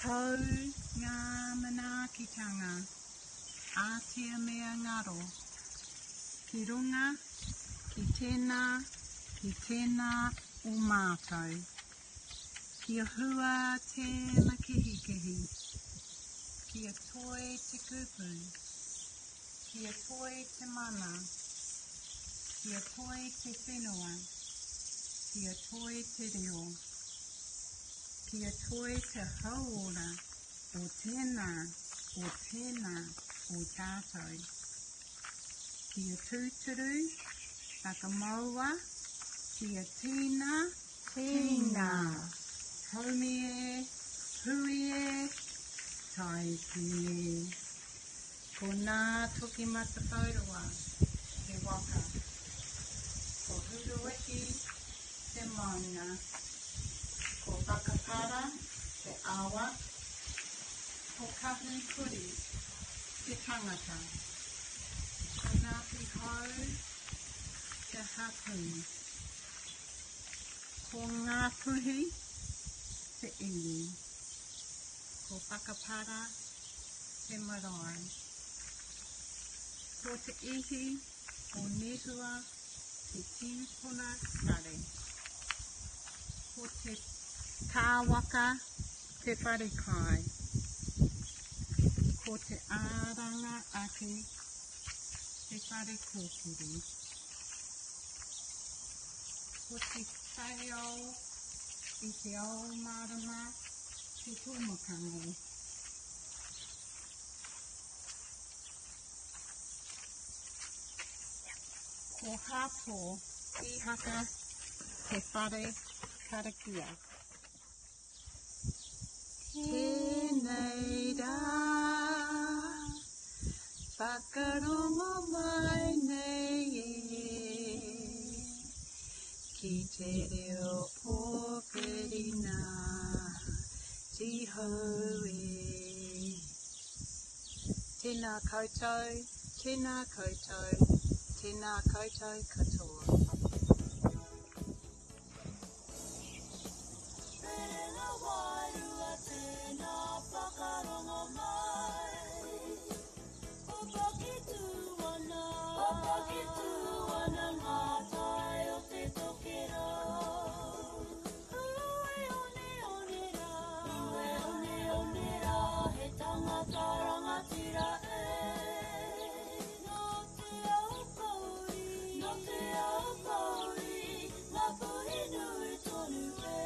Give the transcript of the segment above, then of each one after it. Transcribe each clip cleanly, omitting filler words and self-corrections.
tau ngā manaakitanga a te mea ngaro ki runga ki tēnā, ki tēnā o mātou. Kia hua te makihikihi, kia toi te kupu, kia toi te mana, kia toi te whenua, kia toi te reo, kia toi te hauora o tēnā, o tēnā o tātou. Kia tūturu, whakamaua, kia tīna, tīna. Haumi e, hui e, taiki e. Ko Ngātokimatawhaorua te waka. Ko Huruiki te maunga. Ko Whakapara te awa. Ko Kahukuri te tangata. Ko Ngāti Hau te hapū. Ko Ngāpuhi te iwi. Ko Whakapara te marae. Ko Te Ihi o Nehua te tīpuna whare. Ko Te Kāwaka te wharekai. Ko Te Āranga Ake te whare kōkiri. Ko Te Wheiao i te Ao Mārama te Tōmokanga. Ko Hato Ihaka te whare karakia. Tēnei rā, whakarongo mai nei e, ki te reo pōwhiri nā Tīhou e. Tēnā koutou, tēnā koutou, tēnā koutou katoa. Rerenga wairua tēnā whakarongo mai. Papaki tū ana, papaki tū ana ngā tai o te tokerau. Ue one one rā, ue one one rā, he tangata rangatira e. Nō te Aupōuri, nō te Aupōuri, ngā puhi nui tonu e.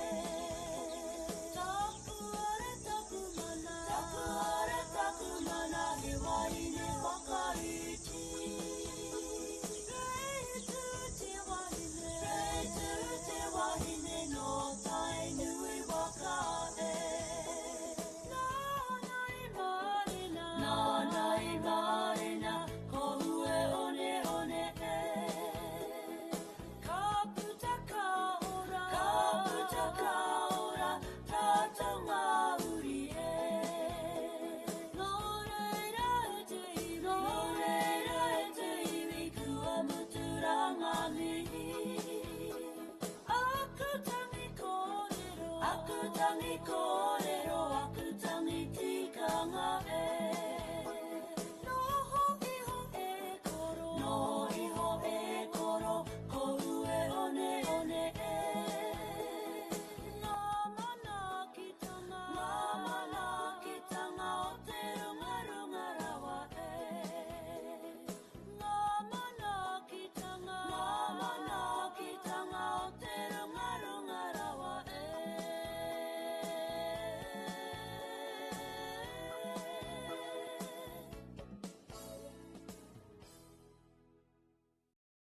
Taku are taku mana, taku are taku mana, he wahine whakaiti. Rei tū te wahine, rei tū te wahine nō Tainui waka e. Nāna i marena, nāna i marena, ko ue one one e. Ka puta ka ora, ka puta ka ora, tātou ngā uri e. Nō reira e te iwi, nō reira e te iwi, kua mutu rā ngā mihi. Aku tangi kōrero, aku tangi kōrero,